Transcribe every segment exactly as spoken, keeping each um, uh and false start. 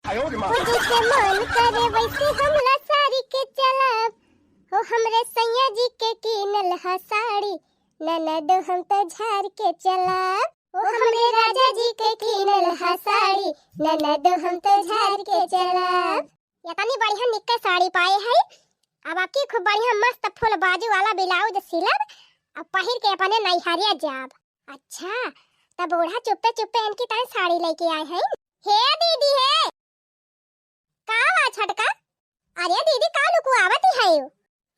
आयो रे माँ। हो जैसे मन करे वैसे हमरा साड़ी के चलब, हो हमरे सैया जी के कीनल हा साड़ी, ननद हम तो झार के चलब। हो हमरे राजा जी के कीनल हा साड़ी, ननद हम तो झार के चलब। इतनी बढ़िया निक्के साड़ी पाए है, अब आपकी खूब बढ़िया मस्त फुल बाजू वाला ब्लाउज सिलब, अब पहिर के अपने नैहरिया जाब। अच्छा, तब बूढ़ा चुप्पे चुप्पे इनकी ताई साड़ी लेके आए हैं। हे दीदी हे, का बा छोटका? अरे दीदी, का लुकुआवत है?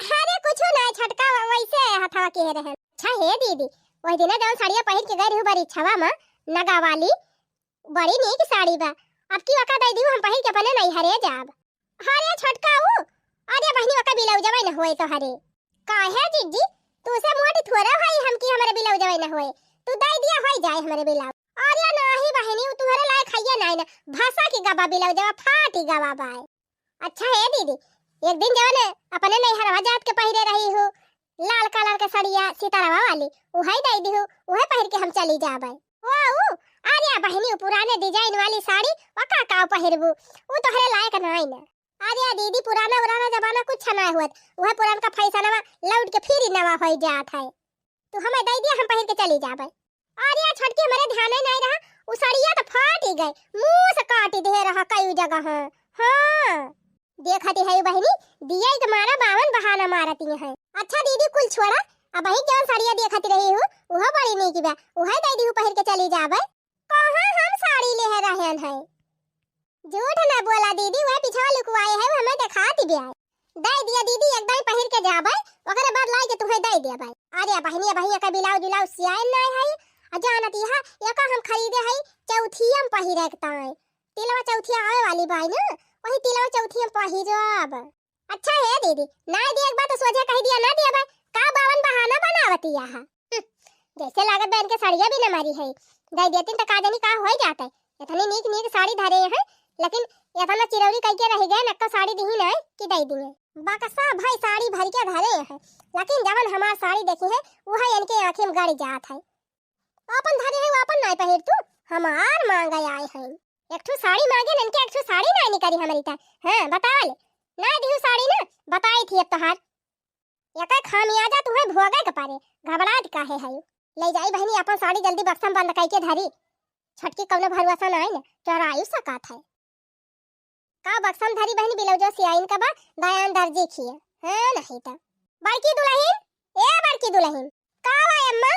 अरे कुछ ना छोटका, वैसे हथवा के रहे। अच्छा हे दीदी, वही दिन जौन साड़िया पहिर के गई रहू बड़ी छवा में, नगा वाली, बड़ी नीक साड़ी बा। अब की ओका दे दियो, हम पहिर के अपने नैहरे जाब। अरे छोटका ऊ, अरे बहिनी ओका ब्लाउजवा न होए तोहरे। काहे जीजी, तू से मोटी थोड़ा हई हम कि हमरे ब्लाउजवा न होए, तू दे दिया होई जाए हमरे ब्लाउज। अरे नाही बहिनी, ऊ तुहरे लायक हइये नाही ना, भसा के गवा ब्लाउजवा, फाटी गवा बाय। अच्छा हे दीदी, एक दिन जवन अपने नैहरवा जात के पहिरे रही हो, लाल कलर के सड़िया सितारवा वाली, उहे दे दिहु, उहे पहिर के हम चली जाबे। ओ, ऊ, अरे बहिनी, ऊ पुराने डिजाइन वाली साड़ी, ओका का पहिरबू, ऊ तोहरे लायक नाई ना। अरे दीदी, पुराना उराना जमाना कुछ ना होत, उहे पुरान का फैशनवा लौट के फिर नवा होई जात है। तू हमें दे दिया, हम पहिर के चली जाबे। अरे छोटकी, हमरे ध्यान ही नहीं रहा, उ सड़िया तो फाटी गए, मुंह से काटी दे रहा कई जगह। हाँ, देखती है बहिनी, दिया के मारा बावन बहाना मारती है। अच्छा दीदी, कुल छोड़ा, अब वही जौन सड़िया देखत रही हूँ, उहो बड़ी नीक बा, उहे दे दिहु, पहिर के चली जाबे। कहाँ हम साड़ी ले रहन है? झूठ ना बोला दीदी, वह पिछवा लुकवाए है, वो हमें दिखा दी ब्याह। दे दिया दीदी, एकदम पहिर के जाबे, ओकरे बाद लाई के तुम्हें दे दिया भाई। अरे बहिनी, बहिनी का ब्लाउज उलाउज सियाए ना है, आ जानती है, एका हम खरीदे है चौथिया में पहिरे के ताई। तिलवा चौथिया आवे वाली बाई ना, वही तिलवा चौथिया में पहिरब। अच्छा हे दीदी, ना दिए एक बात तो सोझे कह दिया, ना दिया भाई, का बावन बहाना बनावती है? हम्म, जैसे लागत बहन के साड़िया भी न मारी है, दे देती तो का जानी का हो जाते। इतनी नीक नीक साड़ी धरे हैं, लेकिन इतना चिरौरी कह के रह गए, नक्का साड़ी दी नहीं कि दे दिए। बकसा भाई साड़ी भर के धरे हैं, लेकिन जवन हमार साड़ी देखी है, वह इनके आँखी में गड़ जात है। अपन धरे है, वो अपन नाई पहिर तू, हमार मांगे आए हैं। एक ठो साड़ी मांगे, इनके एक ठो साड़ी नाई निकरी हमारी ता। हाँ, बतावा ले, नाई दिहु साड़ी ना, बताई थी अब तोहार। एकर खामियाजा तुहे भोगे के परे, घबरात काहे है? ले जाई बहिनी अपन साड़ी जल्दी बक्सा में बंद कई के धरी। छोटकी कौनो भरोसा ना है ना, चोराई सकत है। का बक्सा में धरी बहिनी, ब्लाउजो सियाइन का बा, दयान दर्जी खिए। हाँ नहीं तो। बड़की दुलहिन, ए बड़की दुलहिन। का बा अम्मा?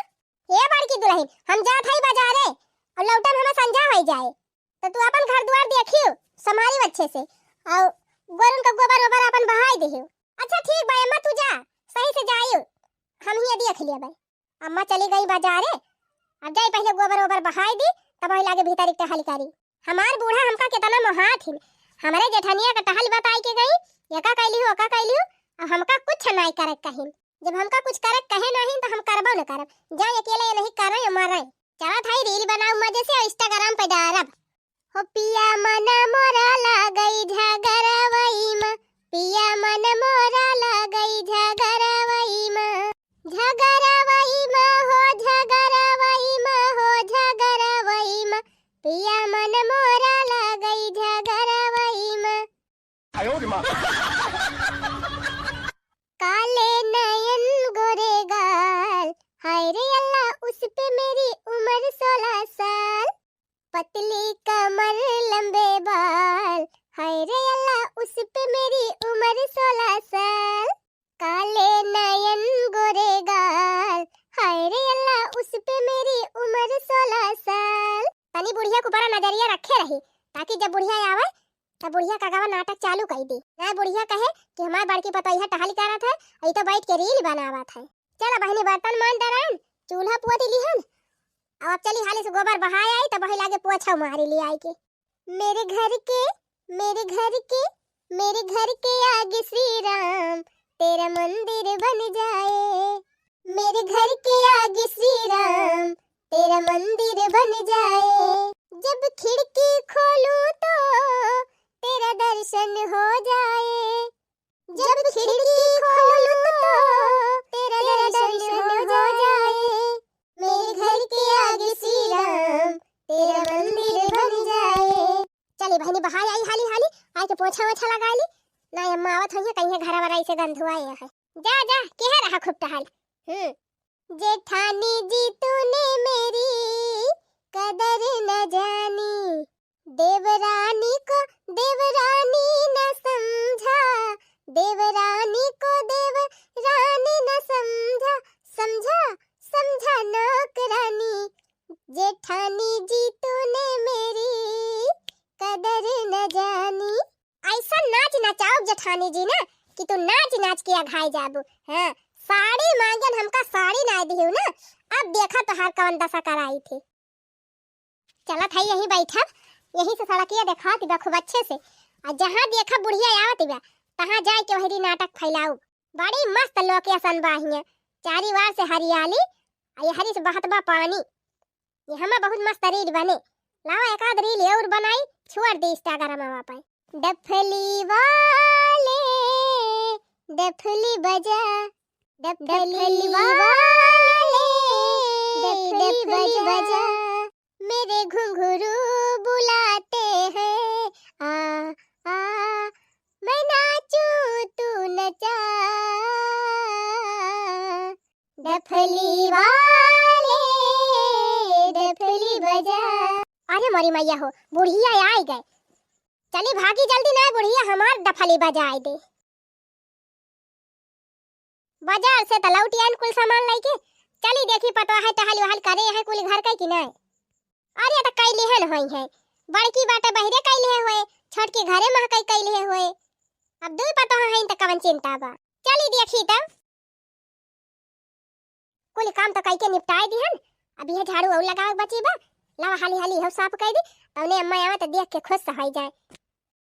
ए बड़की दुलहिन, हम जात हई बाजारे, और लौटम हमें संझा होई जाए। तो तू अपन घर दुआर देखियो, संभालियो अच्छे से, और गोरन का गोबर ओबर अपन बहाई दिहियो। अच्छा ठीक बा अम्मा, तू जा, सही से जाइयो, हम ही देख लिया भाई। अम्मा चली गई बाजारे, अब जाई पहले गोबर ओबर बहाई दी, तब वही लागे भीतर एक टहल करी। हमार बूढ़ा हमका कितना मोहात हिन, हमरे जेठनिया का टहल बताई के गई, एका कैली हो, ओका कैली हो, अब हमका कुछ नाई करे कहिन। जब हमका कुछ करे कहे नहीं तो हम करबो न करब, जाए अकेले ये नहीं करे मरे। चला थाई रील बनाऊ मजे से और Instagram पे डारब। हो पिया मन मोरा लागई झगरवई म, पिया मन मोरा लागई झगरवई म, झगरवई म हो झगरवई म हो झगरवई म, पिया मन मोरा लागई झगरवई म। आयो रे माँ। काले नयन गोरे गाल, हाय रे अल्लाह उस पे मेरी उम्र सोलह साल। पतली कमर लंबे बाल, हाय रे अल्लाह उस पे मेरी उम्र सोलह साल। काले नयन गोरे गाल, हाय रे अल्लाह उस पे मेरी उम्र सोलह साल। तनी बुढ़िया के ऊपर नजरिया रखे रही, ताकि जब बुढ़िया आवे तब बुढ़िया का गवा नाटक चालू कई दी। ना बुढ़िया कहे कि हमार बड़की पतोहिया टहल करत है, ई तो बैठ के रील बनावत है। चला बहिनी बर्तन मांज डरान, चूल्हा पोत लिहन, अब चली हाली से गोबर बहाए आई, तब वही लागे पोछा मारी ले आई के। मेरे घर के, मेरे घर के, मेरे घर के आगे श्री राम तेरा मंदिर बन जाए। मेरे घर के आगे श्री राम तेरा मंदिर बन जाए। जब खिड़की खोलूं तो तेरा दर्शन हो जाए। जब खिड़की खोलूं तो तेरा दर्शन हो जाए। मेरे घर के आगे श्री राम तेरा मंदिर बन जाए। चली बहिनी बहार आई हाली हाली, आइके पोछा ओछा लगाइ ली। ना अम्मा आवत होइहैं, कहिहैं घरवा रही से गंधुआए है। जा जा, केहे रहा खूब टहल। हम्म। जेठानी जी तूने मेरी कदर न जानी, देवरानी को देवरानी न समझा, देवरानी को देवरानी न समझा, समझा, समझा नौकरानी। जेठानी जी तूने मेरी कदर न जानी। अइसन नाच नचाउब जेठानी जी ना कि तू नाच नाच के अघाइ जाबू। हाँ, साड़ी माँगेन हमका साड़ी नाहीं दिहू ना, अब देखा तोहार कवन दसा कराई थी। चलत है यहीं बैठब, यहीं से सड़किया देखात बा खूब अच्छे से। आ जहाँ देखब बुढ़िया आवत बा, तहाँ जाइके वहरी नाटक फैलाउब। बड़ी मस्त location बा हियाँ, चारी वार से हरियाली, आ यहरी से बहत बा पानी। यहमा बहुत मस्त reel बने। लावा एक आध reel अउर बनाई, छोड़ दी Instagram पे। डफली वाले, डफली बजा, डफली वाले, डफली बजा, मेरे घुंघरू बुलाते हैं, आ, आ, मैं नाचूं तू नचा। डफली वाले, डफली बजा। अरे मोरी मैया हो, बुढ़िया आइ गए। चली भागी जल्दी, ना बुढ़िया हमार डफली बजाइ दे। बाजार से त लौटि आइन कुल सामान लइके। चली देखी पतोह है टहल वहल करे हैं कुल घर के कि नाहीं। अरे त कइ लिहेन होइहैं, बड़की बाटे बहिरे कइ लिहे होए, छोटकी घरे महकई कइ लिहे होए। अब दुइ पतोह हैं त कवन चिंता बा। चली देखी तब। कुल काम त कइके निपटाइ दिहन, अब इहे झाड़ू अउर लगावे बची बा। लावा हाली हाली इहो साफ कइ दी, तउने अम्मा आवे त देख के खुश होइ जाए।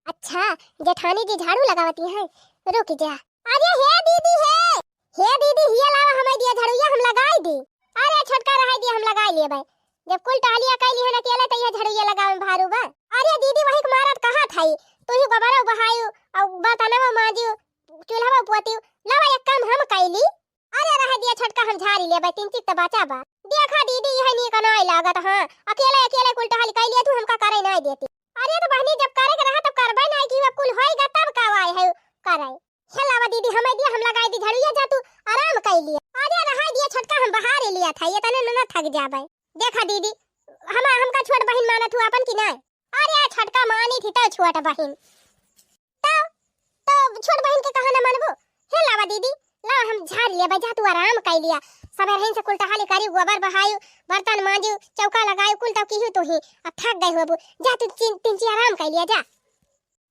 अच्छा, जेठानी जी झाड़ू लगावती हैं, रुकि जा। अरे हे दीदी हे, हे दीदी हिया लावा हमइ दिया झाड़ुइया हम लगाइ दी। अरे छोटका रहइ दिया हम लगाइ लेबइ, जब कुल टहलिया कइ लिहन अकेले त इहे झाड़ुइया लगावे में भारू बा। अरे दीदी वही के मारत कहत हई, तू ही गोबरउ बहायू, अउ बर्तनवा मांजू, चूल्हवा पोतियो, लावा एक काम हम कइली। अरे रहे दिया छोटका, हम झारी लेबे, तीन चीज त बचा बा। देखा दीदी, इहे नीक नाई लागत, हाँ, अकेले अकेले कुल टहल कइ लिया तू, हमका करे नाई देती। अरे त बहिनी, जब करे के रहा तब करबे नाई की, अब कुल होइगा तब का आए है करे। हे लावा दीदी, हमें दिया, हम लगाई दी झाड़ू, ये जा तू आराम कइ लिया। अरे रहे दिया छोटका, हम बहार लिया था, ये तने न थक जाबे। देखा दीदी, हम, हमका छोट बहिन मानत हू आपन की नाई? अरे छोटका मानी थी तो छोट बहिन, तो, तो छोट बहिन के कहा ना मानबू? हे लावा दीदी, ला हम झाड़ लिया, जा तू आराम कइ लिया। सबेरहिन से कुल टहाली करी, गोबर बहायू, बर्तन मांजू, चौका लगायू, कुल तो किहू तू ही। अब थक गई होबू, जा तू तीन, तीन ची आराम कइ लिया, जा।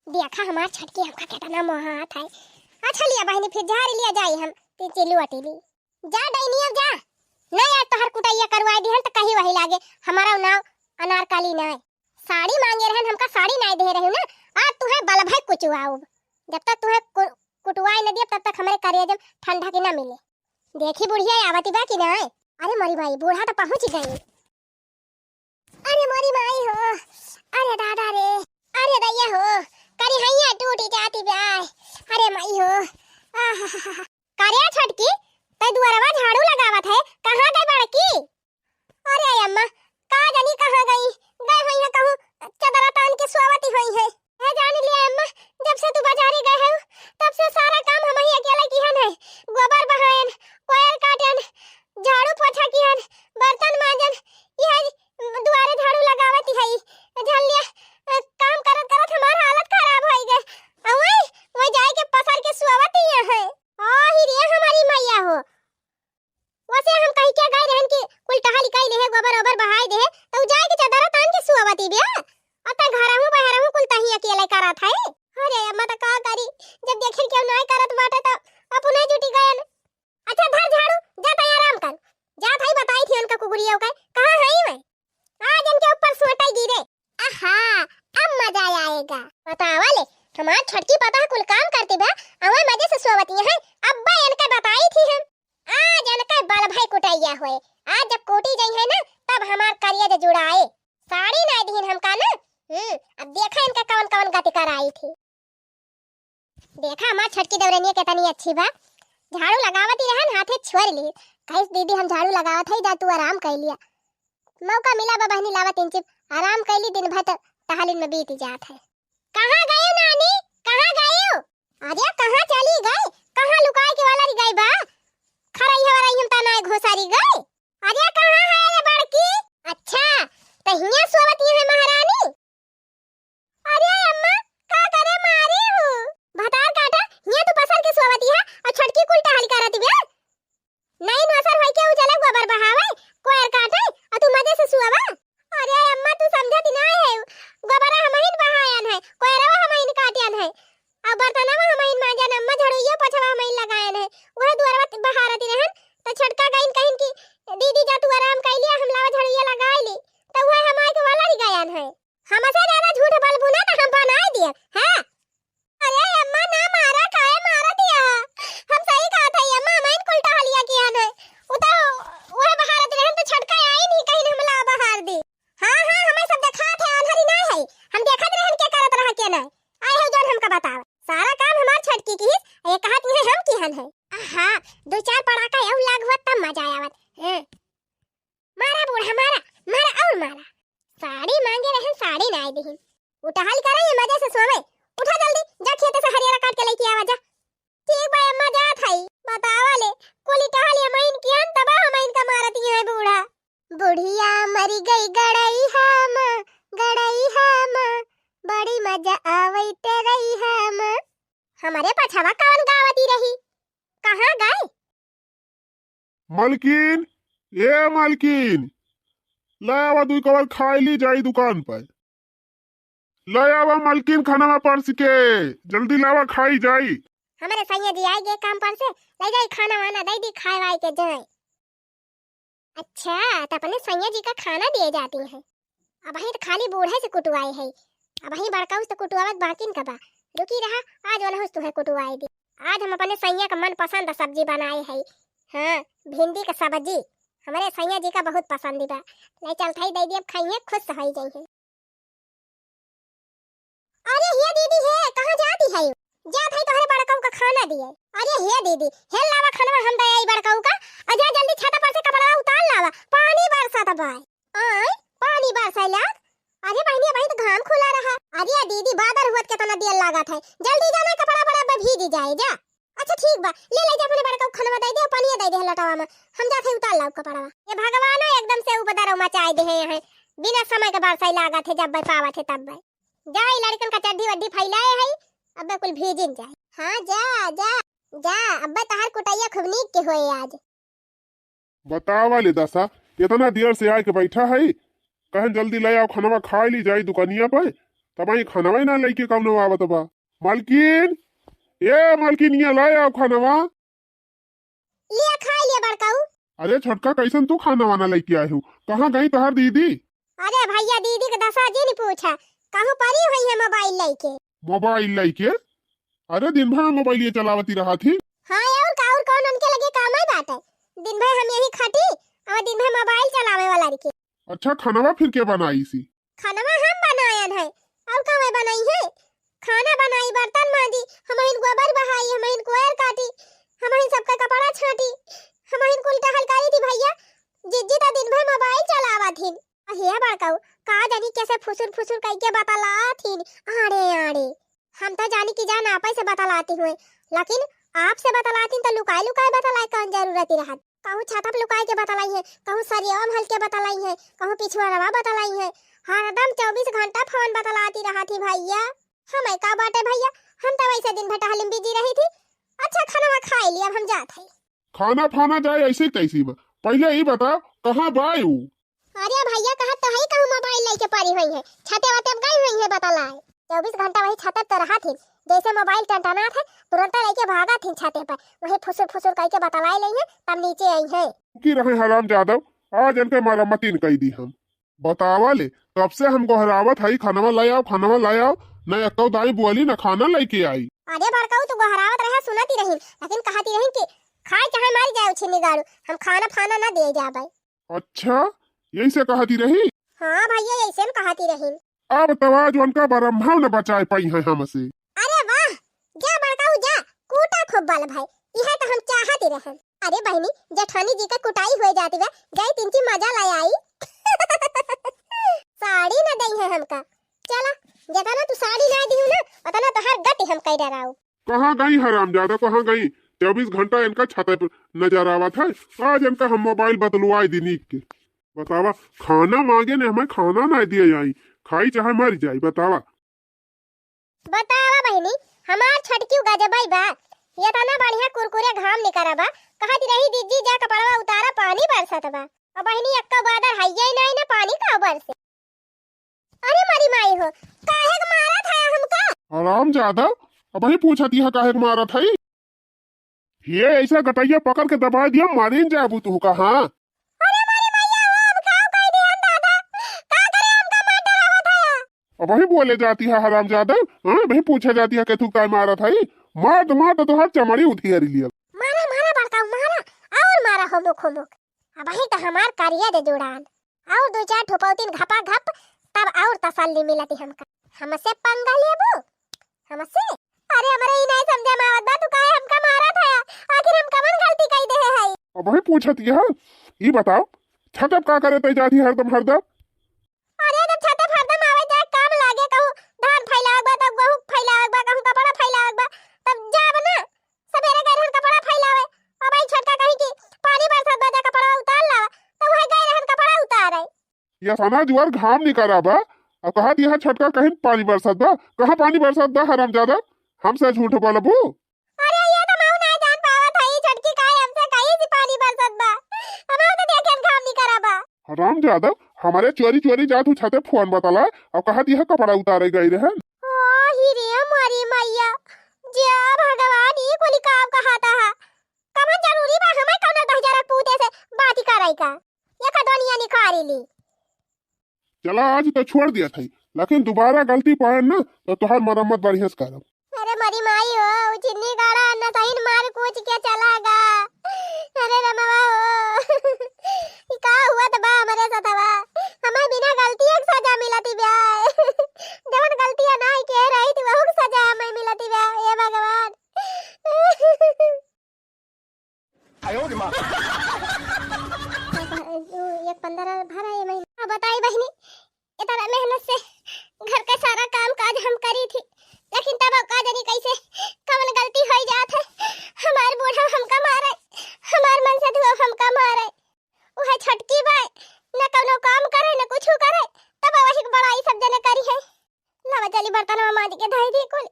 देखा हमार छोटकी हमका केतना मोहात है। अच्छा लिया बहिनी, फिर झाड़ लिया जाई हम, तीन ची लुअटी ली। जा डैनिया जा, नहीं आज तोहर कुटैया करवाई दिहन त कही वही लागे, हमारा नाव अनारकली नाय। साड़ी मांगे रहन, हमका साड़ी नाय दे रहे ना, आज तुहे बलभई कुचवाउब। जब तक तुहे कु-, कुटवाई न दिया तब तक हमरे करेज में ठंडा की ना मिले। देखी बुढ़िया आवती बा कि नाय। अरे मोरी माई, बूढ़ा त पहुँच गई। अरे मोरी माई हो, अरे दादा रे, अरे दैया हो, करिहैया टूटी जाती बा। अरे माई हो, आहा। का रे छोटकी, तै दुअरवा झाड़ू लगावत है, कहाँ गई बड़की? अरे अम्मा, का जानी कहाँ गई, गए होइहैं कहूँ चदरा तान के सोवती होइहैं। है जान लिया अम्मा, जब से तू बाजारे गए है, तब से सारा काम हमही अकेले किहन है। गोबर बहायन, कोयर काटन, झाड़ू पोछा किहन, बर्तन मांजन, यह दुआरे झाड़ू लगावत है। जान लिया, अ, काम करत करत हमार हालत खराब होइ गए। अ, वही, वही जाए के पसर के सोवती है। आही रे हमारी मैया हो, वैसे हम कही क्या गए रहन कि कुल टहल कइ लेहे, गोबर ओबर बहाई देहे, त उ जाए के चदरा तान के सुअवती बिया। अब त घरहू बहरहू कुल तही अकेले करत है। अरे अम्मा त का करी, जब देखे केहू नाय करत बाटे त अपने जुटी गयन। अच्छा धर झाड़ू, जा तै आराम कर। जा भाई बताई थी उनका कुकुरिया के, कहाँ है मैं? आज इनके ऊपर सोटा गिरे। आहा, अब मजा आएगा। बतावा ले, हमार छोटकी पतोह कुल काम करती बा, अवे मजे से सोवती है। अब्बा इनके बताई थी हम। आज इनके बलभई कुटैया होए। आज जब कूटी जइहैं ना, तब हमार करेज जुड़ाए। साड़ी नाय दिहिन हमका ना। हम्म, अब देखा इनका कवन कवन गति कराई थी। देखा हमार छोटकी देवरनिया केतनी अच्छी बा। झाड़ू लगावत ही रहन, हाथे छोड़ ली। कहिस, "दीदी, हम झाड़ू लगावत हई, जा तू आराम कइ लिया।" मौका मिला बा बहिनी, लावा तीन चिप आराम कइ ली, दिन भर त टहलिन में बीत जात है। जौन हमका बतावा। सारा काम हमार छोटकी किहिस, ये कहत है हम किहन है। आहा, दो चार पड़ाका अउर लाग होत तब मजा आवत। हैं? मारा बूढ़ा, मारा, मारा अउर मारा। साड़ी मांगे रहन, साड़ी नाय दिहिन। उ टहल करे, ये मजे से सोवे। उठा जल्दी, जा खेते से हरियरा काट के लेके आवा जा। ठीक बा अम्मा, जात हई। बतावा ले, कुली टहल ये मइन किहन तबा हम इनका मारत ही है बूढ़ा। बुढ़िया मरी गई गड़ई हम, गड़ई हम, बड़ी मजा आवत रही हम। हमरे पछवा कौन गावती रही? कहाँ गई? मलकिन, ए मलकिन, ले आवा दुई कवर खाई ली जाई दुकान पर। ले आवा मलकिन खाना परस के, जल्दी लावा खाई जाई। हमरे सैया जी आई गए काम पर से, ले जाई खाना वाना दे दी खाए वाए के जाए। अच्छा, तो अपने सैया जी का खाना दिए जाती है। अबहीं तो खाली बूढ़े से कुटवाए है, अबहीं बड़काऊ से तो कुटवावत बाकिन का बा। रुकी रहा, आज वाला हुस तुहे कुटवाए दी। आज हम अपने सैया का मनपसंद सब्जी बनाए है। हाँ, भिंडी का सब्जी हमरे सैया जी का बहुत पसंद बा। ले चलत हई, दे दी, अब खाइए, खुश हो जाइए। अरे हे दीदी हे, कहाँ जाती है? जात है तोहरे बड़काऊ का खाना दिए। अरे हे दीदी, हे लावा खानवा हम दे आई बड़काऊ का। आ जा जल्दी छाता पर से कपड़ा उतार लावा, पानी बरसत बा। आय, पानी बरसे लाग? अरे बहिनी, अबहीं तो घाम खुला रहा। अरे दीदी, बादर हुअत केतना देर लागत है, जल्दी जाना, कपड़ा बड़ा भीज जाए जा। अच्छा ठीक बा, ले ले जा अपने बड़काऊ खनवा दे दे, पनिया दे दे लटावा में, हम जात है उतार लाओ कपड़वा। ये भगवानो एकदम से उपद्रव मचाए दे हैं यहाँ, बिना समय के बरसाई लागत है, जब बे पावत है तब बे। जा ई लड़कन का चड्ढी वड्ढी फैलाए है, अब्बे कुल भीजिन जाए। हाँ जा जा जा, अब्बे तहार कुटैया खूब नीक के होए आज। बतावा ले दसा, इतना देर से आए के बैठा है, कहन जल्दी ले आओ खनवा खाए ली जाई दुकानिया पे, तब आई खनवा ही ना लेके कौनो आवत बा। मालकिन, ए मालकिन, ये ले आओ खनवा। लिया खाए लिया बड़काऊ। अरे छोटका, कैसन तू खाना वाना लेके आए हो? कहाँ गई तहार दीदी? अरे भैया, दीदी के दसा जिन पूछा, कहूँ परी हुई है मोबाइल लेके। मोबाइल लेके? अरे दिन भर मोबाइल ये चलावती रहा थी। हाँ, और का, और कौन उनके लगे काम है बाटे? दिन भर हम यही खटी और दिन भर मोबाइल चलावे वाला रखे। अच्छा, खनवा फिर के बनाई सी? खनवा हम बनायन है, और का मैं बनाई है? खाना बनाई, बर्तन मांजी, हमहिन गोबर बहाई, हमहिन कोयर काटी, हमहिन सबका कपड़ा छाटी, हमहिन कुल टहल करी थी भैया। जिज्जी तो दिन भर मोबाइल चलावत हिन। अहे बड़काऊ, का जानी कैसे फुसुर फुसुर कइके बतलात हिन, आड़े आड़े। हम तो जानी कि जान आपे से बतलाती हुए, लेकिन आपसे बतलाती तो लुकाए लुकाए बतलाए कौन जरूरत ही रहत। कहूँ छाता पे लुकाए के बतलाई है, कहूँ सरियवा में हल के बतलाई है, कहूँ पिछुआरवा बतलाई है। हरदम चउबीस घंटा फोन बतलाती रहत ही भैया। हमें का बाटे भैया, हम तो वैसे दिन भर टहली में बिजी रही थी। अच्छा, खाना खाए ली, अब हम जात है। खाना फाना जाए ऐसे तैसी में, पहले ही बताओ कहाँ बाय ऊ? अरे भैया, कहत तो है कहूँ मोबाइल लेके परी हुई है, छते वते गई हुई है बतलाए। चउबीस घंटा वही छते तो रहत ही, जैसे मोबाइल टनटनात है, तुरंत लेके भागत ही छते पर, वही फुसुर फुसुर करके बतलाए ले है, तब नीचे आई है। की रहे हराम जादव, आज इनके मरम्मती न कई दी हम। बतावा ले, कब से हम गोहरावत हई, "खनवा ले आओ, खनवा ले आओ," न एक्को दाई बोली, न खाना लेके आई। अरे बड़काऊ, तू गोहरावत रहे, सुनती रही, लेकिन कहती रही कि खाए चाहे मर जाए उछिन्नी गाड़ू, हम खाना फाना ना दिए जाबे। अच्छा, यही से कहती रही? हाँ भैया, यही से हम कहती रही। अब तो आज उनका बरम्हा न बचाए पाई है हमसे। अरे वाह, जा बड़काऊ जा, कूटा खूब बल भाई, यह तो हम चाहती रहन। अरे बहिनी, जेठानी जी के कुटाई हुए जाती बा, जाई तिनकी मजा ले आई। साड़ी न दई है हमका। चला, जितना तू साड़ी ना दिहू ना, उतना तोहार गति हम कई डराऊ। कहाँ गई हरामजादा, कहाँ गई? चउबीस घंटा इनका छते पर नजर आवत है। आज इनका हम मोबाइल बतलवाए दी नीक के। बतावा, खाना मांगे ने, हमें खाना ना दिए आई, खाई चाहे मर जाई। बतावा। बतावा बहिनी, हमार छटकी गजबई बा, इतना बढ़िया कुरकुरे घाम निकरा बा, कहत रही, "दीदी जा कपड़वा उतारा, पानी बरसत बा।" अब बहिनी, एक्का बादर हइये नाई ना, पानी का बरसे? अरे मरी माई हो, काहे के मारत है हमका? हरामजादा, अबही पूछत यह काहे के मारत है? ये ऐसा गटैया पकड़ के दबाए दिया, मारिन जाबू तू का, हाँ? अरे मारी मैया हो, अब का कह दिया दादा? का करे हमका मार डरावत है? अबही बोले जाती है हरामजादा, हाँ? अबही पूछे जाती है के तू काय मारत है? मार तो, मार तो तोहार चमड़ी उधियर लिया। मारा, मारा बड़काऊ, मारा, और मारा होमुक, होमुक। अबही तो हमार करिया दे जुड़ान। और दो चार ठोपौतीन घपा घप, तब और तसल्ली मिलती हमका। हमसे पंगा लेबू? हम वही पूछत यह। ई बताओ, छते का करे तै जाती हरदम हरदम? अरे, जब छते हरदम आवे जाए काम लागे, कहूँ धान फैलावे बा, तब गेहूँ फैलावे बा, कहूँ कपड़ा फैलावे बा, तब जाब ना। सबेरे गए रहन कपड़ा फैलावे, अब आई छोटका कही कि पानी बरसत बा, जा कपड़ा उतार लावा, तो वही गए रहन कपड़ा उतारे। ये सना जुआर घाम निकरा बा, अब कहा दिया छोटका कहीं पानी बरसत बा, कहाँ पानी बरसत बा हरामजादा, हमसे झूठ बोलबू? अरे, ये तो मऊ नहीं जान पावत है, ई छोटकी काहे हमसे कही कि पानी बरसत बा, हम तो देखे घाम निकरा बा। हरामजादा, हमारे चोरी चोरी जात हूँ छते फोन बतला, अब कहा दिया कपड़ा उतारे गई रहन। ओ ही रे मोरी मैया, जे भगवान ई कुल काम कहाता है, कमन जरूरी बा हमें कौनो दहिजरा पूते से बात करे का? ये का दुनिया निखारी ली। चला आज तो छोड़ दिया था, लेकिन दोबारा गलती पाए ना तो तोहार मरम्मत बढ़िया से करब। अरे मरी माई हो, उ चिन्नी गाड़ा न तहिन मार कूच के चला गा। अरे रमवा हो, ई का हुआ त बा हमरे सतवा? हमें बिना गलती एक सजा मिलती बा। जवन गलतियां ना के रही थी वहू के सजा हमें मिलती बा। हे भगवान। आयो रे माँ। अब, उ, एक पंद्रह भरा ये महीना। अब बताई बहिनी, इतना मेहनत से घर का सारा काम काज हम करी थी, लेकिन तब का जानी कैसे कवन गलती होई जात है। हमार बूढ़ा हमका मारे, हमार मन से धुआ हमका मारे। उहे छोटकी बाय, न कौनो काम करे, न कुछ करे, तब वही बड़ाई सब जने करी है। लावा चली बर्तनवा माज के धई दी कुल,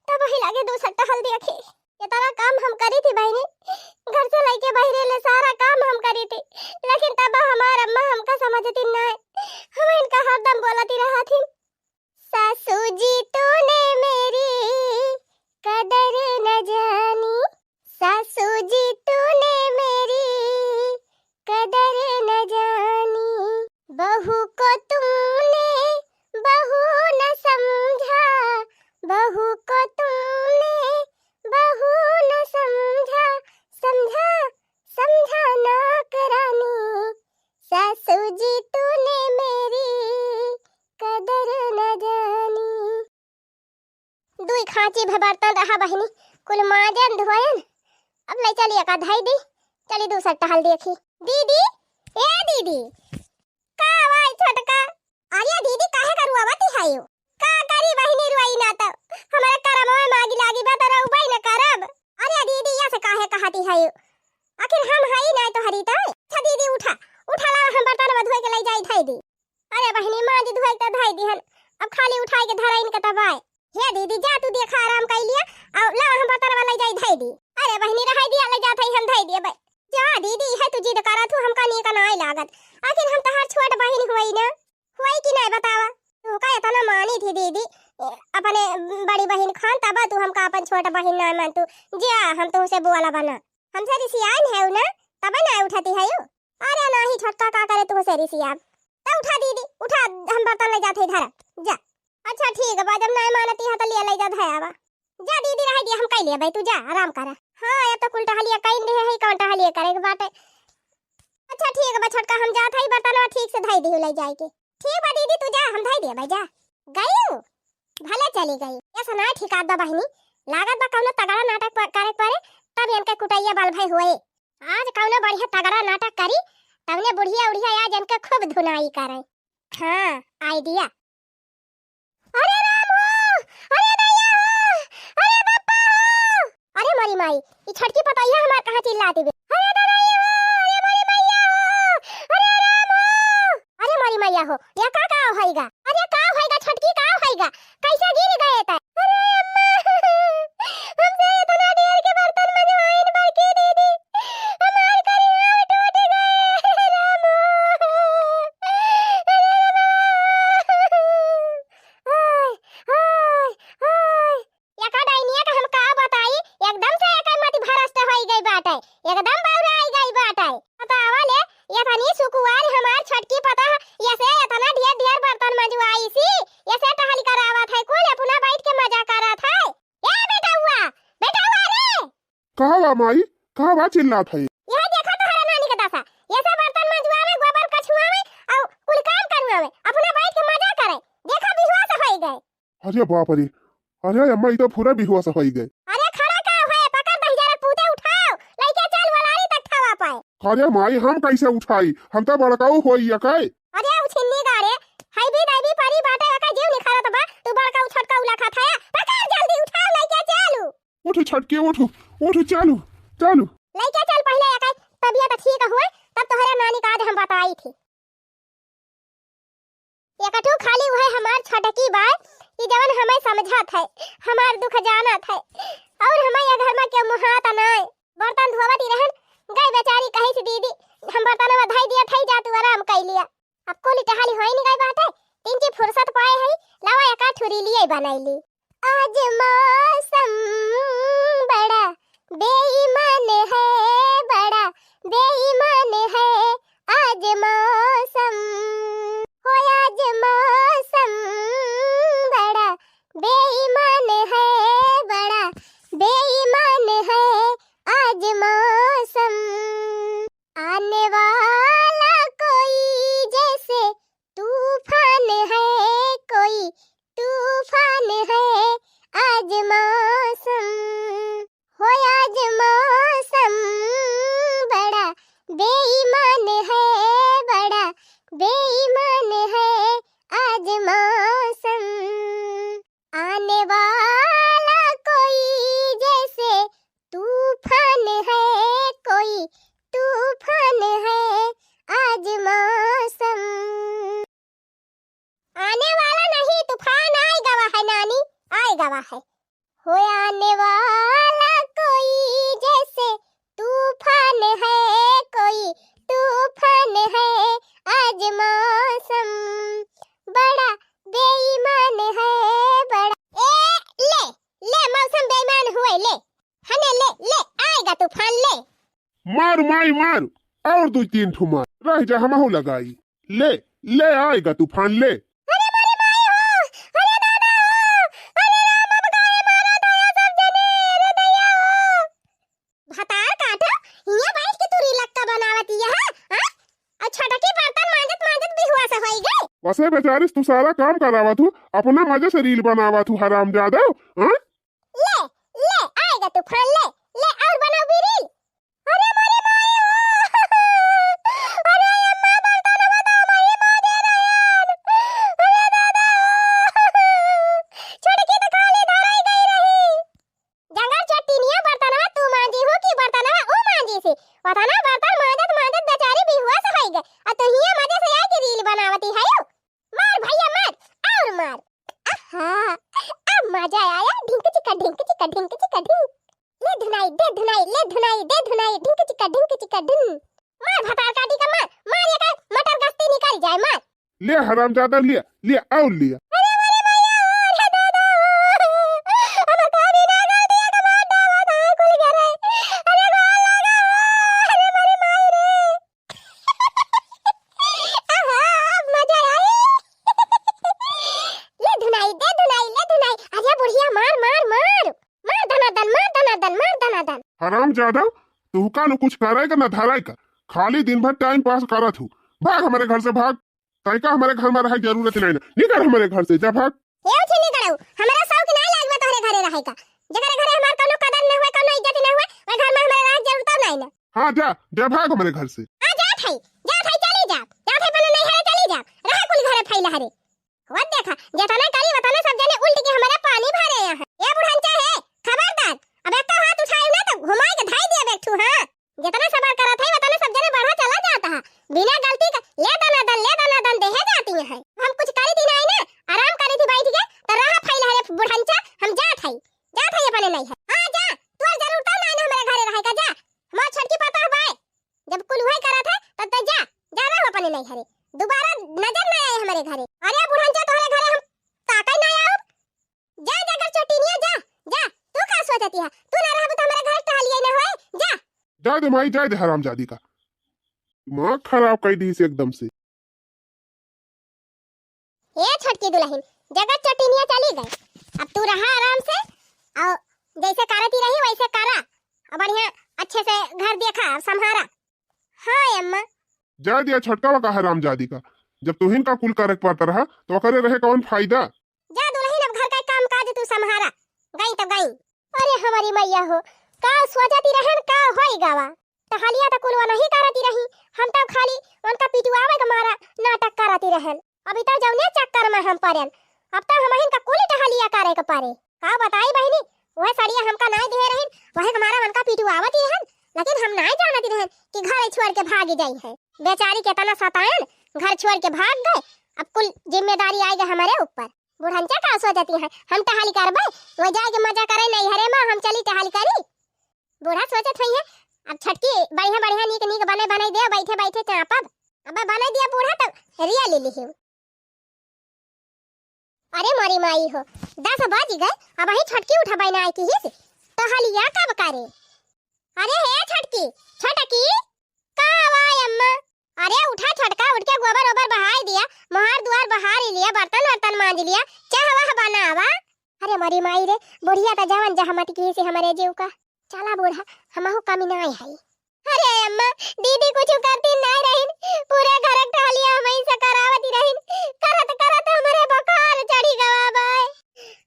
तब वही लागे दू सट्टा हल्दी अखी। इतना काम हम करी थी बहिनी, घर से लेके बहिरे ले सारा काम हम करी थी, लेकिन तब हमार अम्मा हमका समझती नाय। हम इनका हरदम बोलती रहा थी, "सासू जी तूने मेरी कदर न जानी, सासू जी तूने मेरी कदर न जानी, बहू को तुमने बहू न समझा, बहू को तुमने बहू न समझा, समझा, समझा नौकरानी, सासू जी तूने मेरी कदर न जानी।" दुई खांची भे बर्तन रहा बहिनी, कुल माजन धोयन। अब ले चली एका धई दी, चली दू सट्टा हल्दी अखी। दीदी, ए दीदी, का भाई छोटका? अरे दीदी, काहे का रुआवती है यो? का करी बहिनी, रुआई ना तो हमारे करमवा में आगी लागी बा तो रउबई न करब। अरे दीदी, या से काहे कहती है यो? आखिर हम हई ना तो हरी तो। अच्छा दीदी, उठा, उठा ला, हम बर्तन धोए के ले जाई धई दी। अरे बहिनी, माज धोए के तो धई दिहन, अब खाली उठाए के धराइन के तबाय। हे दीदी, जा तू देखा आराम कर लिया, और ला हम बर्तन वाला जाई धई दी। अरे बहिनी, रहाई दिया, ले जात हई हम धई दिए बे। जा दीदी, है तू जिद करा, तू हमका नीक नाय लागत, आखिर हम तहार छोट बहिन हुई ना, हुई कि नाय बतावा? तू का इतना मानी थी दीदी, ए, अपने बड़ी बहिन खान, तब तू हमका अपन छोट बहिन ना मान तू। जा, हम तुमसे बोला बना, हमसे रिसियान है ना, तब ना उठाती है यू। अरे नाही छोटका, का करे तू से रिसियाब? त उठा दीदी, उठा, हम बर्तन ले जात है धरा, जा। अच्छा ठीक बा, जब नाही मानती है तो ले ले जा धयावा। जा दीदी, रह दिया, हम कई लेबे, तू जा आराम करा। हाँ, ये तो कुल टहलिया कई रहे है, कौन टहलिया करे के बाटे। अच्छा ठीक बा छोटका, हम जात है बर्तनवा ठीक से धई दियो ले जाए के। ठीक बा दीदी, तू जा, हम धई देबे, जा। गयू? भले चली गई। ऐसा ना ठिकात बा बहिनी, लागत बा कौनो तगड़ा नाटक प-, करे के पड़े, तब इनके कुटैया बल भई हुए। आज कौनो बढ़िया तगड़ा नाटक करी, तबने बुढ़िया उढ़िया आज इनके खूब धुनाई करे। हाँ, आइडिया। अरे राम हो, अरे दैया हो, अरे बप्पा हो। अरे मोरी माई, ई छोटकी पतोहिया हमार कहाँ चिल्लाती बे? अरे ददाई हो, अरे मोरी मैया हो, अरे राम हो। अरे मोरी मैया हो, या का, का होइगा? अरे का होइगा छोटकी, का होइगा? कैसे गिर गए तै? अरे अम्मा, हमसे इतना ढेर के बर्तन मंजवाइन बड़की दीदी, हमार करिया टूट गए, राम हो। अरे राम। आय, आय, आय। एका डाइनिया का हम का बताई, एकदम से एकर मति भ्रष्ट होई गई बाटे, एकदम बौराई गई बाटे। बतावा ले, एतनी सुकुवार हमार छोटकी पतोह, एसे एतना ढेर ढेर बर्तन मंजवाई सी, एसे टहल करावत है, कुल अपना बैठ के मजा करत है। ए बेटौआ, बेटौआ रे! का बा माई, का बा चिल्लात है? यह देखा तोहरा नानी के दशा, एसे बर्तन मंजवावे, गोबर कछुआवे, और कुल काम करवावे, अपना बैठ के मजा करे, देखा बिहुआ से होई गए। अरे बाप रे, अरे अम्मा, ई तो पूरा बेहोश होई गए। अरे खड़ा का है, पकड़ दहिजरा पूते उठाओ, लइके चल वलारी तक ठावा पाए। अरे माई, हम कैसे उठाई? हम तो बड़काऊ होई अकाई। अरे उछिन्नी गाड़े, हैबी दैबी परी बाटे, एका जीव निखारत बा, तू बड़काऊ छोटकाऊ लखत है। पकड़ जल्दी उठाओ, लइके चलू। उठ छोटकी, उठ, उठ, चलू, चलू। लइके चल पहिले एका तबियत ठीक हुए, तब तोहरे नानी का आज हम बताई थी। एकठू खाली उहे हमार छोटकी बाय, ई जवन हमें समझत है, हमार दुख जानत है, और हमें ये घर में केहू मुहात नाय। बर्तन धोवत ही रहन, गई बेचारी कही से, "दीदी, हम बर्तनवा धई दिया, थई जा, तू आराम कर लिया।" अब कुल टहली होई नहीं गई बाटे, तीन ची फुर्सत पाए है, लावा एका ठुरी लिए बनाई ली। आज मौसम बड़ा बेईमान है, बड़ा बेईमान है आज मौसम। हो आज मौसम बड़ा बेईमान है, बड़ा बेईमान है आज मौसम। आने वाला कोई जैसे तूफान है, कोई तूफान है आज मौसम। हो आज मौसम बड़ा बेईमान है, बड़ा बेईमान है आज मौसम। आने वाला कोई जैसे तूफान है, कोई तूफान है आज मौसम। आने वाला नहीं, तूफान आए गवा है नानी, आए गवा है। हो आने वाला कोई जैसे तूफान है, कोई तूफान है आज मौसम। बड़ा बेईमान है, बड़ा। ए, ले, ले, मौसम बेईमान हुए, ले। हने ले, ले, आएगा तूफान, ले। मार माई मार, और दो तीन ठो मार, रह जा हमहू लगाई। ले, ले आएगा तूफान, ले। अरे मारे माई हो, अरे दादा हो, अरे राम, अब गाय मारा दया सब जने, अरे दया हो। भतार काटो, हियां बैठ के तू रीलक्का बनावत हिया, हाँ? हाँ? और छोटकी बर्तन मांजत मांजत बिहुआ से होई गई। वसे बेचारी तू सारा काम करावत हूँ, अपना मजे से रील बनावत हूँ, हरामजादा, हाँ? ले, ले, आएगा तूफान, ले, ले, और बनाओ भी रील। अरे मोरे माई हो। अरे अम्मा, बर्तन बताओ, माई मारे रहन। अरे दादा हो। छोटकी तो खाली धराई गई रही। जंगल चट्टिनिया बर्तनवा तू मांजी हो कि बर्तनवा ऊ मांजी से? पता ना बर्तन मांजत मांजत बेचारी बिहुआ से होई गए। आ तू हियां मजे से आए के रील बनावती है यू। मार भैया मार, और मार। आहा, अब मजा आया। ढिंक चिका ढिंक चिका ढिंक चिका ढिंक। ले धुनाई, दे धुनाई, ले धुनाई, दे धुनाई, ढिंक चिका ढिंक चिका ढिंक। मार भतार काटी का मार, मार ये का मटर गश्ती निकल जाए, मार। ले हरामजादा, ले, ले, और ले। अरे मोरे माया, अरे दादा, हम कानी ना गलतिया का मार डावा था कुल घरे। अरे गोल लगा, अरे मोरे माई रे। आहा, अब मजा आई। ले धुनाई, दे धुनाई, ले धुनाई। अरे बुढ़िया, मार, मार, मार। मार दनादन, मार दनादन, मार दनादन। हरामजादा, तुहका न कुछ करे का, न धरे का। खाली दिन भर टाइम पास करत हूँ। भाग हमारे घर से, भाग। तैका हमारे घर में रहे जरूरत नहीं ना। निकल हमारे घर से, जा भाग। हे उठे निकलऊ, हमरा शौक ना लागबा तोहरे घरे रहे का। जेकरे घरे हमार कौनो कदर न हुए, कौनो इज्जत न हुए, ओए घर में हमारे रहे जरूरत नहीं ना। हाँ, जा, जा भाग हमारे घर से। आ, जात है, जात है, चली जा, जात है, अपने नैहरे चली जा, रहा कुल घरे फैला हरे। वो देखा, जितना करी उतना सब जने उल्ट के हमारे पानी भरे यहाँ। ए बुढ़नचा है, खबरदार, अब एक हाथ उठाए ना तो घुमाए के धाई दिया बैठू, हाँ। जितना सबर करत है, उतना सब जने बढ़ा चला जाता है। बिना गलती का ले दनादन, ले दनादन देहे जाती है। हम कुछ करी थी नहीं ना, आराम करी थी बैठ के, तो रहा फैला हरे बुढ़नचा, हम जात है, जात है अपने नैहरे। हाँ, जा, तू जरूरत नहीं ना हमारे घरे रहे का, जा। हमार छोटकी पता है बाय। जब कुल उहे करत है, तब तो जा, जा रहो अपने नैहरे। दोबारा नजर ना आए हमारे घरे। अरे बुढ़नचा, तोहरे घरे हम ताकत ना आउब। जा, जा कर चोटिनिया, जा, जा। तू का सोचती है? तू ना रहबू तो हमारे घरे टहलिए ना होए, जा। जा दे माई, जा दे हरामजादी का। दिमाग खराब कर दी इसे एकदम से। ए छोटकी दुल्हन, जगत चटिनिया चली गई, अब तू रहा आराम से, और जैसे करती रही वैसे करा, और बढ़िया अच्छे से घर देखा और संभारा। हाँ अम्मा। जा दिया छोटका का हरामजादी का, जब तुहिन का कुल करे के पड़ता रहा तो ओकरे रहे कौन फायदा? जा दुल्हन, अब घर का काम काज तू संभारा, गई तो गई। अरे हमारी मैया हो, का सोचती रहन, का होई गवा? टहलिया त कुल वनही करती रही, हम तो खाली उनका पिटवावे के मारा नाटक करती रहन। अभी तो जौने चक्कर में हम पड़न, अब तो हमहिन का कुल टहलिया करे के पड़े। का बताई बहिनी, वह सड़िया हमका नाय दिहे रहिन, वह के मारा उनका पिटवावती रहन, लेकिन हम नाय जानती रहन कि घर छोड़ के भागी जाई है। बेचारी केतना सतायन, घर छोड़ के भाग गए, अब कुल जिम्मेदारी आए गए हमारे ऊपर। बुढ़नचा का सोचती है, हम टहल करबे, वह जाए के मजा करे नैहरे में, हम चली टहल करी। बूढ़ा सोचत होइहे, अब छोटकी बढ़िया बढ़िया नीक नीक बने बने दे, बैठे बैठे चापब। अब बने दिया बूढ़ा तब रिया ले लिही। अरे मोरी माई हो, दस बज गए, अबही छोटकी उठबे ना आई किहिस, टहलिया कब करे? अरे हे छोटकी, छोटकी, का आवा अम्मा? अरे उठा छोटका, उठ के गोबर ओबर बहार दिया, मोहार दुआर बहार ही लिया, बर्तन वर्तन मांज लिया, चाह वाह बनावा। अरे मोरी माई रे, बुढ़िया त जवन जहमत किहिस हमरे जीव का। चला बूढ़ा, हमहू कमी नाय हई। अरे अम्मा, दीदी कुछ करती नाय रहिन, पूरे घर के टहलिया हमही से करावती रहिन, करत करत हमरे बुखार चढ़ी गवा बाय।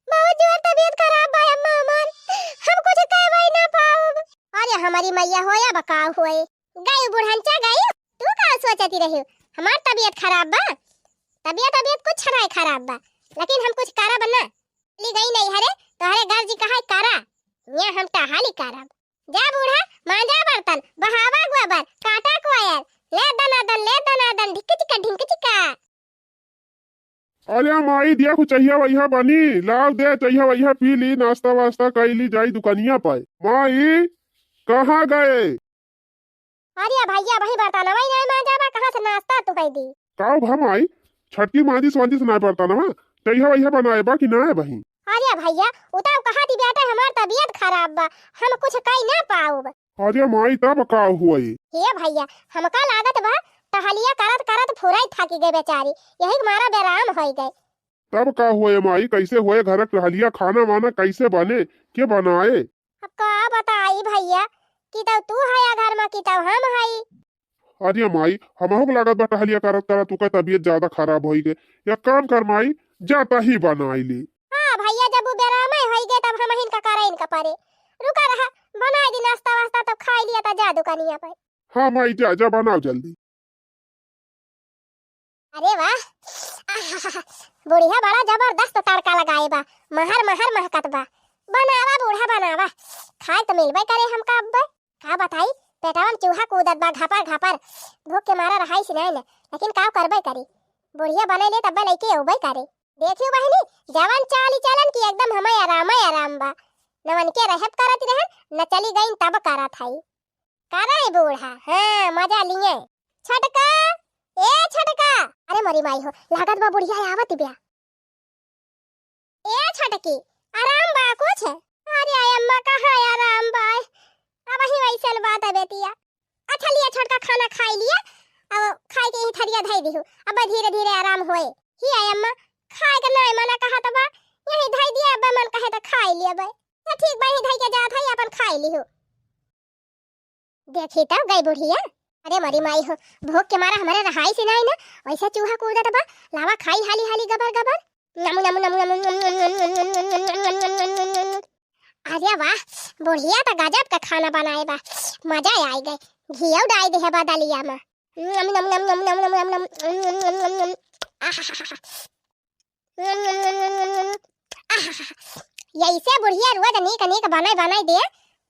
बहुत जोर तबीयत खराब बाय अम्मा हमार, हम कुछ कहबे ना पाउब। अरे हमारी मैया होया बा का होए, गई बुढ़नचा गई, तू का सोचती रही? हमार तबीयत खराब बा, तबीयत तबीयत कुछ नाय खराब बा, लेकिन हम कुछ करब ना। चली गई नैहरे, तोहरे घर जी कहा करा, ये हम टहली करब। जा बूढ़ा, मांजा बर्तन, बहावा गोबर, काटा कोयर, ले दनादन, ले दनादन, ढिक चिका, ढिंक चिका। अरे माई, दिया कुछ चहिया वहिया बनी, लाव दे, चहिया वहिया पी ली, नाश्ता वास्ता कई ली, जाई दुकानिया पे। माई, कहाँ गए? अरे भैया, वही बर्तनवा ही नहीं मांजा बा, कहाँ से नाश्ता तू कई दी? का भा माई, छटकी मांजिस वांजिस ना बर्तनवा, चहिया वहिया बनाए बा कि ना बही? अरे भैया, उ तो कहा थी बेटा, हमार तबीयत खराब बा, हम कुछ कई ना पाउब। अरे माई, तब का हुए? हे भैया, हमका लागत बा, टहलिया करत करत फुराई थाकी गए बेचारी, यही के मारा बेराम होई गए। तब का हुए माई, कैसे हुए घर के टहलिया, खाना वाना कैसे बने, के बनाए? अब का बताई भैया, कि तब तू हया घर में, कि तब हम हई। अरे माई, हमहू के लागत बा टहलिया करत करत ओकर तबीयत ज्यादा खराब होई गए। एक काम कर माई, जा तही बनाई ले। हाँ भैया, जब उ बेरामे होई गए तब हमहिन का करे इनका परे। रुका रहा, बनाई दी नाश्ता वास्ता, तब खाई लिया त जा दुकानिया पे। हाँ माई, जा, जा बनाओ जल्दी। अरे वाह, आहाहा, बुढ़िया बड़ा जबरदस्त तड़का लगाए बा, महर महर महकत बा। बनावा बूढ़ा बनावा, खाए त मिलबे करे हमका अब्बे। का बताई, पेटवा में चूहा कूदत बा घपर घपर, भूख के मारा रहाई से नहीं न, लेकिन का करबे करी, बुढ़िया बने ले तब्बे लइके अउबे करे। देखियो बहिनी, जवन चाली चलन की एकदम हमें आरामे आराम बा, न उनके रहब करत रहन, न चली गईन तब करत हई। करे बूढ़ा, हाँ, मजा लिए। छटका, ए छटका। अरे मोरी माई हो, लागत बा बुढ़िया आवत बिया। ए छटकी, आराम बा कुछ? अरे अम्मा, कहाँ आराम बा? अबही वैसन बात है बेटिया। अच्छा लिया छटका, खाना खाई लिया, अब खाई के यही थरिया धई दिहु, अब धीरे धीरे आराम होए। ही अम्मा, खाए के नाय मना कहा त बा, यही धई दिया, अब मन कहे त खाई लिया बे। तो ठीक बा, यही धई के जात है, अपन खाई लिहु। देखी तब गई बुढ़िया। अरे मोरी माई हो, भूख के मारा हमरे रहाई से नाई ना, वैसे चूहा कूदत बा, लावा खाई हाली हाली गबर गबर। नमु, नमु, नमु, नमु। अरे वाह, बुढ़िया त गजब का खाना बनाए बा, मजा आई गए। घियो डाई दे है बा दलिया में। नमु, नमु, नमु। आहा। यैसे बुढ़िया रोज नीक नीक बनाई बनाई दे,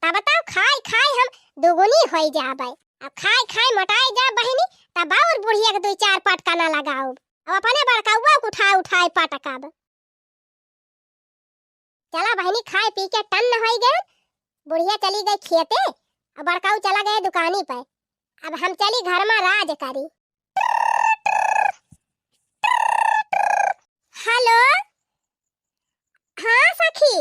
तब तो खाई खाई हम दुगुनी होई जाबे। अब खाई खाई मोटाई जा बहिनी, तब और बुढ़िया के दुई चार पटका ना लगाओ। अब अपने बड़कौआ के उठाए उठाए पटकब। चला बहिनी, खाए पी के टन्न होई गए। बुढ़िया चली गई खेते, अब बड़काऊ चला गए दुकानी पे। अब हम चली घर में राज करी। हेलो, हाँ सखी,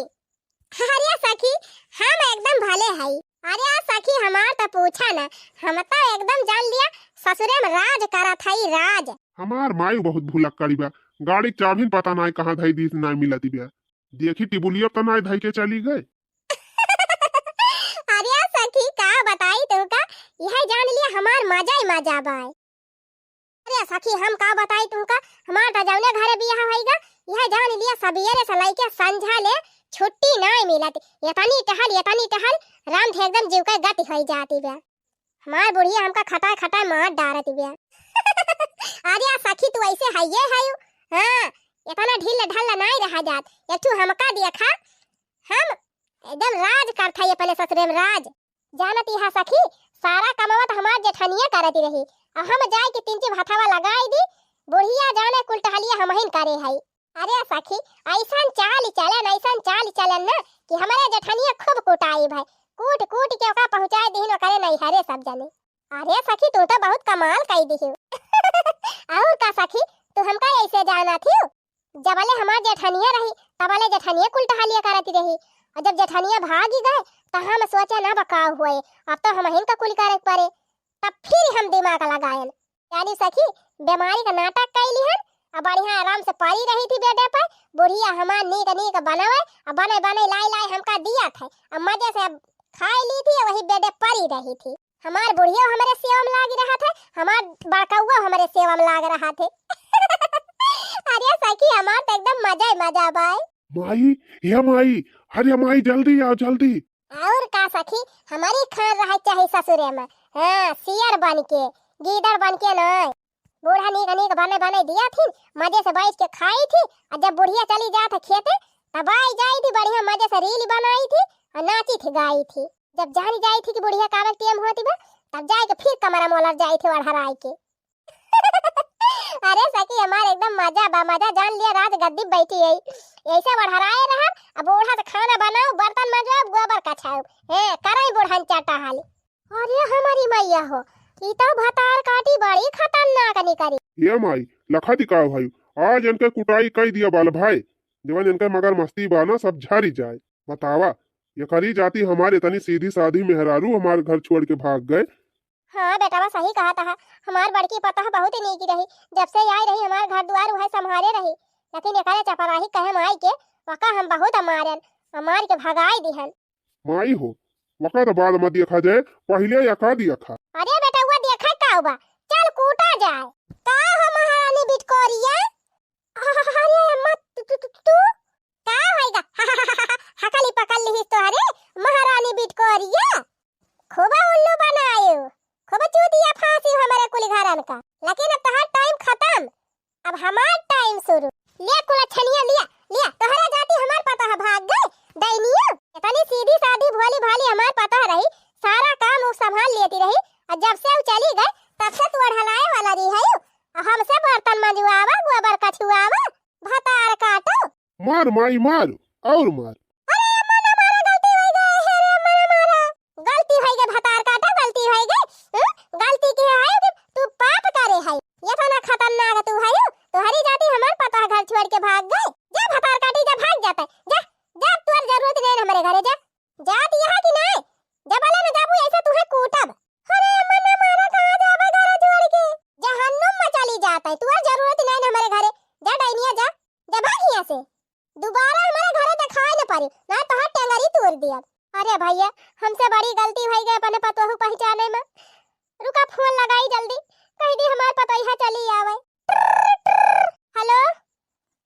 अरे सखी, हम एकदम भले हई। अरे सखी, हमार त पूछा ना, हम त एकदम जान लिया ससुरे में राज करत हई, राज। हमार माई बहुत भुलक्कड़ी बा, गाड़ी चाबिन पता नाय कहाँ धई दीस, नाय मिलती बा। देखी टिबुलिया त नाय धई के चली गए। अरे सखी, का बताई तुमका, यह जान लिया हमार मजा ही मजा बाय। अरे सखी, हम का बताई तुमका, हमार त जौने घरे बियाह होइगा, यह जान लिया सबेरे से लइके संझा ले छुट्टी नाय मिलत। एतनी टहल, एतनी टहल, राम थे एकदम जीव के गति होई जाती बा। हमार बुढ़िया हमका खटाए खटाए मार डारत बिया। अरे सखी, तू ऐसे हइये हयू। हाँ, इतना ढील ढाल नाई रहा जात। एक ठू हमका देखा, हम एकदम राज करत हई अपने ससुरे में, राज। जानत इहा सखी, सारा कमवा त हमार जेठनिया करत रही। अब हम जाए के तिनची भाथावा लगाई दी, बुढ़िया जाने कुल टहलिया हमहिन करे हई। अरे सखी, ऐसन चाल चलन, ऐसन चाल चलन ना कि हमरे जेठनिया खूब कुटाई भाई, कूट कूट के ओका पहुँचाए दिहिन ओकरे नैहरे सब जने। अरे सखी, तू तो बहुत कमाल कई दिहिउ। और का सखी, तू हमका ऐसे जानत हिउ? जबले हमार जेठनिया रही, तबले जेठनिया कुल टहलिया करत रही, और जब जेठनिया भागी गए, त हम सोचे ना बकाव हुए, अब तो हमहिन का कुल करे के परे। तब फिर हम दिमाग लगायन, यानी सखी, बीमारी का नाटक कैली हन। अब बढ़िया आराम से पड़ी रही थी बेडे पर, बुढ़िया हमार नीक नीक बनावे, अब बने बने लाई लाई हमका दिया थे, अब मजे से अब खाई ली थी, वही बेडे पड़ी रही थी। हमार बुढ़ियो हमरे सेवा में लाग रहा थे, हमार बड़कउओ हमरे सेवा में लाग रहा थे। अरे सखी, हमार तो एकदम मजा ही मजा बाय। माई, हे माई, अरे माई, जल्दी आओ, जल्दी। और का सखी, हमारी खान रहे चाहे ससुरे में, हाँ, सियर बन के, गीदड़ बन के ना। बूढ़ा नीक नीक बने बने दिया थी, मजे से बैठ के खाई थी, और जब बुढ़िया चली जात खेते, तब आई जाई थी, बढ़िया मजे से रील बनाई थी, और नाची थी, गाई थी। जब जानी जाई थी कि बुढ़िया का आवे के टेम होती बा, तब जाए के फिर कमरा मोलर जाई थी ओढ़राई के। अरे सखी, हमार एकदम मजा बा, मजा जान लिया, राज गद्दी बैठी है, ऐसे बढ़राए रहा। अब बूढ़ा से खाना बनाओ, बर्तन मजवाओ, गोबर कछाओ, हैं, करई बूढ़न चाटा हाली। अरे हमारी मैया हो, ई तो भतार काटी बड़ी खतरनाक निकरी। ए माई, लखा दी का भाई, आज इनके कुटाई कई दिया बाल भाई, जवन इनके मगर मस्ती बा ना, सब झरी जाए। बतावा, एकरी जाती हमार इतनी सीधी साधी मेहरारू हमार घर छोड़ के भाग गए। हाँ बेटवा, सही कहत हा। हमार बड़की पतोह बहुत ही नीकी रही, जब से आई रही हमार घर दुआर उहे संभारे रही, लेकिन एकरे चपराही कहे माई के, वका हम बहुत अमारन, अमार के भगाई दिहन। माई हो, वका त बाद में देखा जाए, पहिले यका दिया खा। अरे बेटवा, देखा का बा, चल कूटा जाए। का हो महारानी बिटकोरिया? अरे अम्मा, तू, तू, तू, तू? का होइगा? हकली पकड़ लिहिस तोहरे महारानी बिटकोरिया। खूबे उल्लू बनायो, खूबे चूतिया फांसी हमरे कुल घरन का। लेकिन अब तोहार टाइम खत्म, अब हमार टाइम शुरू। ले कुल छनिया लिया, लिया, तोहरे जाती हमार पतोह भाग गए, डैनिया। इतनी सीधी साधी भोली भाली हमार पतोह रही, सारा काम उ संभाल लेती रही, और जब से उ चली गए, तब से तू अढ़लाए वाला रही है। और हमसे बर्तन मंजवावा, गोबर कछुआवा, भतार काटो। मार माई मार, और मार। अरे अम्मा ना मारा, गलती होई गए, अरे अम्मा ना मारा। गलती होई गए, भतार काटो, गलती होई गए। हम्म? गलती की है कि तू पाप करे है। ये तो ना खतरनाक तू है, तोहरी जाती हमार पतोह घर छोड़ के भाग गए। जा भतार काटी, जा भाग जाता है। जा, जा, तोर जरूरत नहीं हमरे घरे, जा। जात यहाँ की नहीं, जब वाला न जाबू ऐसे तुहे कूटब। अरे अम्मा ना मारा, कहाँ जाबे घर छोड़ के? जहन्नुम में चली जात है, तुहे जरूरत नहीं न हमरे घरे। जा डैनिया जा, जा भाग यहाँ से। दोबारा हमारे घरे दिखाई न पड़ी, ना तोहार टेंगरी तोड़ दिया। अरे भैया, हमसे बड़ी गलती भई गए अपने पतोहू पहचाने में। रुका, फोन लगाई जल्दी, कह दी हमार पतोहिया चली आवे। हेलो,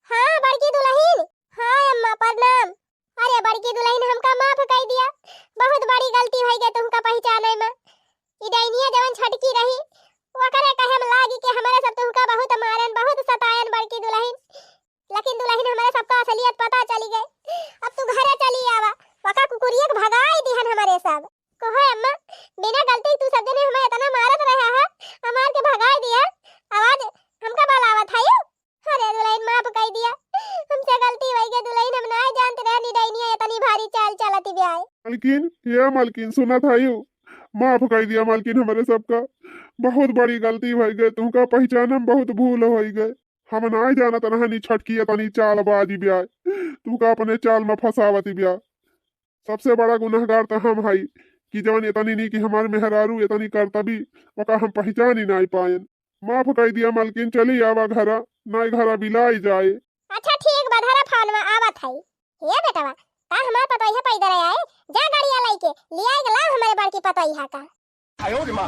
हाँ बड़की दुलहिन। हाँ अम्मा, प्रणाम। अरे बड़की दुलहिन, हमका माफ कई दिया, बहुत बड़ी गलती भई गए तुमका पहचाने में। ई डैनिया जवन छटकी रही, ओकरे कहे में लागी के हमरे सब तुमका बहुत मारन, बहुत सतायन बड़की दुलहिन। लेकिन दुलहिन, हमरे सबका असलियत पता चली गए। अब तू घरे चली आवा, वका कुकुरिया के भगाई दिहन हमरे सब। कहो अम्मा, बिना गलती तू सब जने हमें इतना मारत रहे हा, हमार के भगाई दिया, आवाज हमका बलावत है यू। अरे दुलहिन, माफ कई दिया, हमसे गलती होई गई दुलहिन, हम नाय जानत रहनी डैनिया इतनी भारी चाल चलती ब्याय। मालकिन, ये मालकिन, सुनत है यू, माफ कई दिया मालकिन, हमरे सबका बहुत बड़ी गलती होई गई, तुमका पहचाने में बहुत भूल होई गई। हम नाय जानत रहनी छटकी इतनी चालबाजी ब्याय, तुमका अपने चाल में फंसावती ब्याय। सबसे बड़ा गुनहगार त हम हई कि जवन इतनी नीक हमार मेहरारू इतनी करतबी, ओका हम पहचानी नाय पायन। माफ कई दिया मालकिन, चली आवा घरा, नाय घरा बिलाई जाए। अच्छा ठीक बा, धरा फोनवा, आवत हई। हे बेटवा, का हमार पतोहिया पैदल आए? जा गाड़िया लइके, लियाई के लाव हमरे बड़की पतोहिया का। आयो रे माँ।